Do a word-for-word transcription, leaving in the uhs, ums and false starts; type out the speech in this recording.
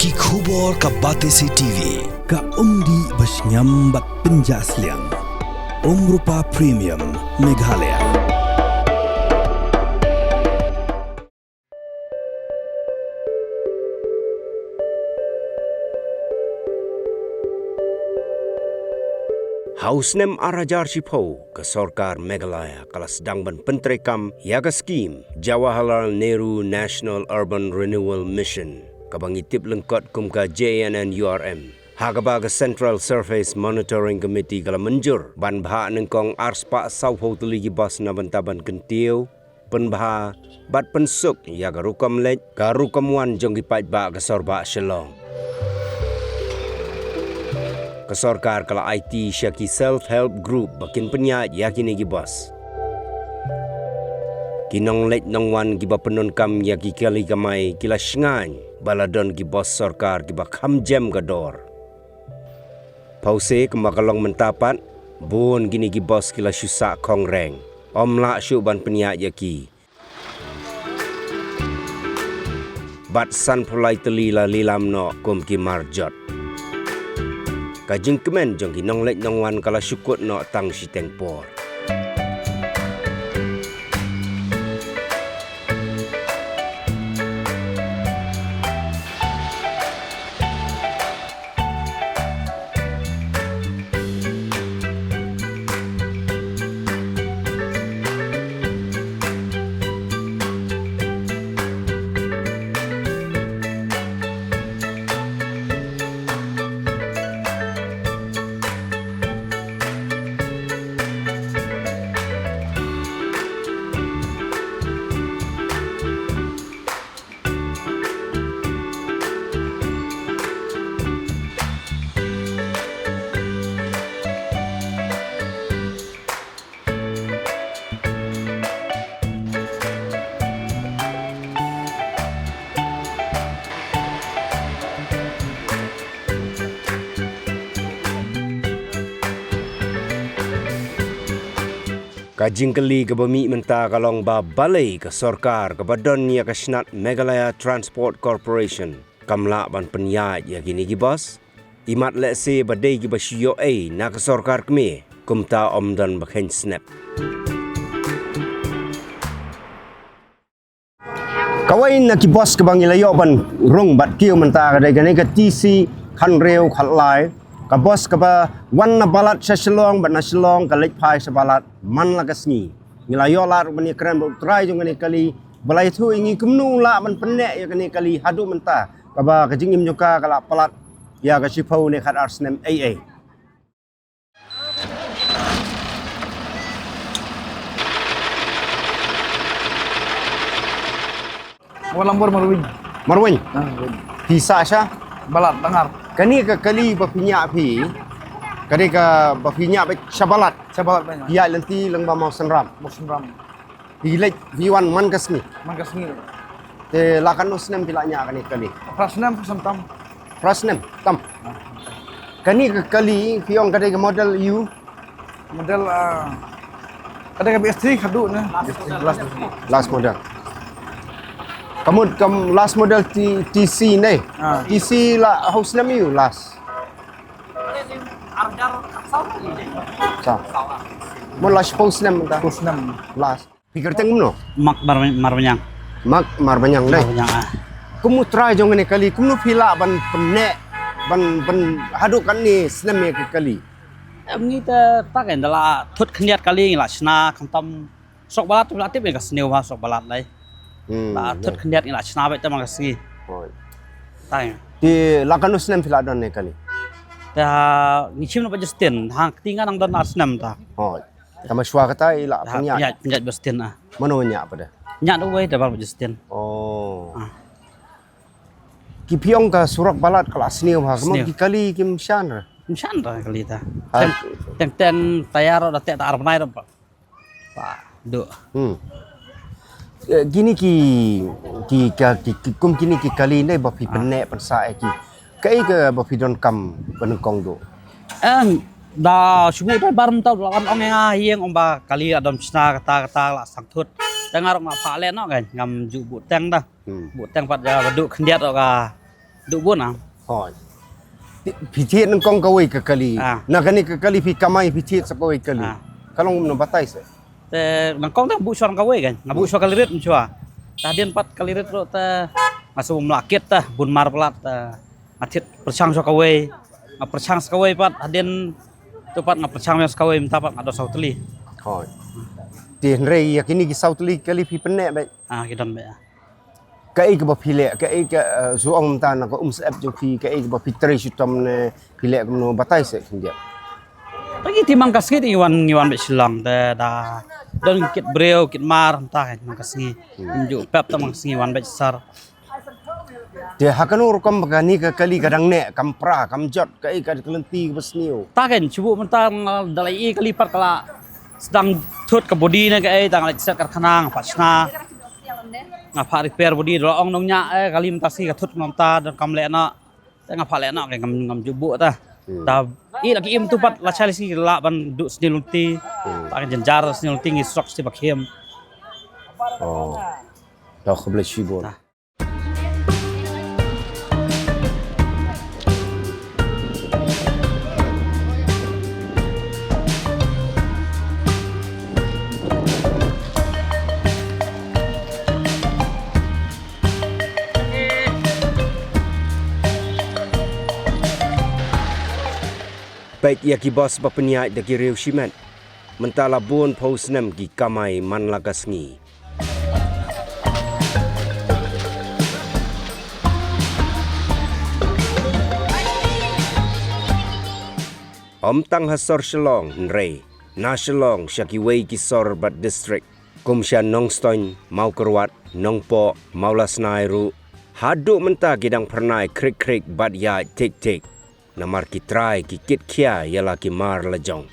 Ki khubor ka Batesi T V. Ka umdih ba shngiam bad pynjah sliang. Umrupa Premium Meghalaya. Ha u snem ar hajar shiphew, ka sorkar Meghalaya ka la sdang ban pyntreikam ïa ka skim Jawaharlal Nehru National Urban Renewal Mission, kaba ngi tip lyngkot kum ka J A N N U R M. Ha kaba ka Central Surface Monitoring Committee ka la mynjur ban bhah nyngkong ar spah sawphew tylli ki bus na bynta ban kyntiew, pynbha bad pynsuk ïa ka rukom leit ka rukom wan jong ki paidbah ka sor bah Shillong. Ka sorkar ka la aiti sha ki self help group ba kin pynïaid ïa kine ki bus. Ki nongleit nongwan kiba pyndonkam ïa ki kali kamai ki la shngaiñ ba la don ki bus sorkar kiba kham jem ka dor. Pause kumba ka long mynta pat, bun kine ki bus ki la shu sah khongreng, ym lah shuh ban pynïaid ïa ki. Bad sanphew lai tylli la lilam noh kum ki marjot. Ka jingkmen jong ki nongleit nongwan ka la shu kut noh tang shiteng por. Ka jingkylli kaba mih mynta ka long ba balei ka sorkar kaba don ïa ka shnat Meghalaya Transport Corporation kam lah ban pynïaid ïa kine ki bus? Imat lehse ba dei kiba shu ïoh ei na ka sorkar kmie, kumta ym don ba kheiñ snep. Kawei na ki bus kaba ngi la ïoh ban rung bad kiew mynta ka dei kane ka T C khathynriew khatlai. Ka bus kaba wan na Balat sha Shillong bad na Shillong ka leit phai sha Balat man la ka sngi. Ngi la ïoh lad ruh ban ïakren bad u trai jong kane ka kali ba la ïathuh ïa ngi kumno u lah ban pynneh ïa kane ka kali haduh mynta, kaba ka jingim jong ka ka la palat ïa ka shiphew ne khatar snem ei ei. Walambor Marwin. Marwin? Ah, Marwin. Phi sah sha? Balat, Dangar. Kane ka kali ba phi ñiah phi, kane kaba phi ñiah ba sha Balat? Sha Balat ba ñiah. Phi ïaid lynti lyngba Mawsynram? Mawsynram. Phi leit phi wan man ka sngi? Man ka sngi. Te la katno snem phi la ñiah kane ka kali? Phra snem, phra snem tam. Phra snem tam. Kane ka kali phi ong ka dei ka model U? Model, ah, ka dei ka B S three khadduh ne. Last model. Last model. Ka mut ka last model T, T C ne. Ah. T C la hynñiew snem ïa u last. Sa. Mut la shiphew snem mynta. Shiphew snem. Last. Phi kyrteng kumno? Mak Mar-, Marbaniang. Mak Marbaniang dei. Marbaniang, ah. Kum u trai jong kane ka kali, kumno phi lah ban pynneh, ban, ban haduh katne snem ïa ka kali? Em, ngi te ta kein da la thut khyndiat kali ngi la shna, khamtam Surok Balat, la tip ïa ka sniew ha Surok Balat lai. Hmm, la thut khyndiat ngi la shna beit te man ka sngi. Hooid. Te la katno snem phi la don ne kali? Te ngi shim na ba Justin, ha kti nga nang don ar snem ta. Hooid. Tangba shuwa kata i la pynïaid. Pynïaid, pynïaid Justin, ah. Mano ñiah pat de? Ñiah da uwei da ba Justin. Oh. Ah. Ki phi ong ka surok Balat ka la sniew ha, ka mut ki kali kim shan re? Kim shan re kali ta. Teng, teng, teng tayar da teh ta ar bnai da ba. Ba, duh. Hmm. Eh, kine ki, ki, ka, ki, ki, kum kine ki kali ne ba phi pynneh pynsah ïa ki. Kaei kaba phi donkam ba nyngkong duh? Em, da shu buh da bar mynta la wan ong ïa nga ïeng ong ba kali la dom shna kata kata la sangthut. Te nga ruh nga phah leh noh kein ngam ju buh teng da. Hmm. Buh teng pat da ba duh khyndiat ruh ka Duk bun ah. Hoi. Phi thied nyngkong kawei ka kali. Ah. Na kane ka kali phi kamai phi thied sa kawei kali. Ah. Ka long kumno batai se. Te nyngkong te nga buh shuwa kawei kan. Nga buh shuwa kali rit shuwa. Te hadien pat kali rit ruh te nga shu mlakit te bun mar palat te nga thied pyrshang shuwa kawei. Nga pyrshang sa kawei pat hadien tu pat nga pyrshang sa kawei mynta pat nga don saw tylli. Hoi. Te hynrei ïa kine ki saw tylli kali phi pynneh bad. Ah, ki don bad. Kaei kaba phi leh, kaei ka, eh, shu ong mynta na ka umsyep jong phi, kaei kaba phi trei shitom ne phi leh kumno batai se khyndiat. Te ngi te man ka sngi te ngi wan, ngi wan bad Shillong te da don kit briew kit mar mynta kan man ka sngi. Hmm. Ngim ju pep te man ka sngi wan bad sar. Te ha kano rukom ba kane ka kali ka dang neh, kam pra, kam jot, kaei ka lynti kaba sniew. Ta kan shu buh mynta da la i kali pat ka la sdang thut ka body ne kaei, ta nga la set karkhana nga pat shna. Nga phah repair body, da la ong nongñiah, eh, kali mynta sngi ka thut kumta, da kam leh noh. Te nga phah leh noh, ngam, ngam ju buh ta. Hmm. Da i la ki im tu pat, la shai la sngi lah ban duh sniewlynti. Hmm. Ta ka jynjar sniewlynti ngi srok sniewbakhem. Oh. Dah khublei shibun. Ah. Peit ïa ki bos ba pynïaid da ki riew shimet. Mynta la bun phew snem ki kamai man la ka sngi. Ym tang ha sor Shillong hynrei na Shillong sha kiwei ki sor bad district kum sha Nongstoiñ, Mawkyrwat, Nongpoh, Mawlasnai ruh haduh mynta ki dang phyrnai khrik khrik bad ïaid thik thik. Namar ki trai ki kit khia ïa la ki mar la jong.